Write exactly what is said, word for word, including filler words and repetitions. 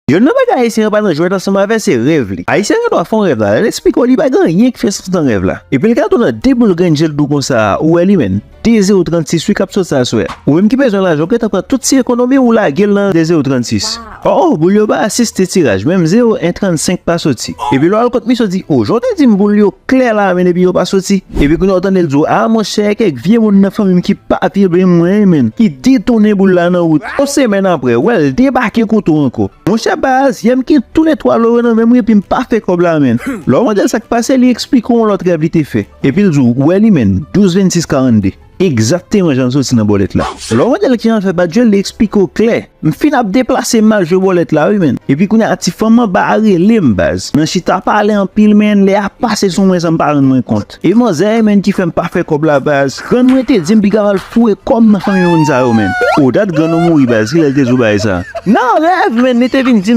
Youn nan bagay Ayisyen an pa nan jwèt ansanm avè se rèv li. Ayisyen an gen dwa fè yon rèv la, lè l eksplike w li pa gen anyen ki fè sans nan rèv la. Epi l ka tou nan de boul grenn je l di w konsa, ou wè li menn, de zewo trannsis wi k ap sot sa aswè. Ou menm ki bezwen lajan, ou gentan pran tout ti ekonomi w ou lage l nan de zewo trannsis. Oh, boul yo pa asiste tiraj, menm zewo en trannsenk pa soti. Epi lè w al kot misye w di, oh, jan w te di m boul yo klè la menn epi yo pa soti. Epi kounye a w tande l di w, ah monchè, kèk vye moun nan fanmi m ki pa vle mwen menn, ki detounen boul la nan wout. Yon semèn apre, w wè l debake kote w ankò. Monchè baz, yè m gen toulètwa loro nan men m wi epi m pa fè kòb la menn. Lè w mande l sa k pase, li eksplike w yon lòt rèv li te fè. Epi l di w, ou wè li menn, douz vennsis karannde. Egzakteman jan l soti nan bòlèt la. Lè w mande l kijan l fè bat jwe l, li eksplike w klè. M fin ap deplase m al jwe bòlèt la wi menn. Epi kounye a ti fanm anba a rele m baz. Nan chita pale anpil menn, lè a pase sou mwen san m pa rann mwen kont. E manzè menn ki fè m pa fè kòb la baz. Grann mwen te di m piga m al foure kòb nan fanmi moun sa yo menn. O dat grann ou mouri baz, kilè l te di w bagay sa? Nan rèv menn, li te vin di m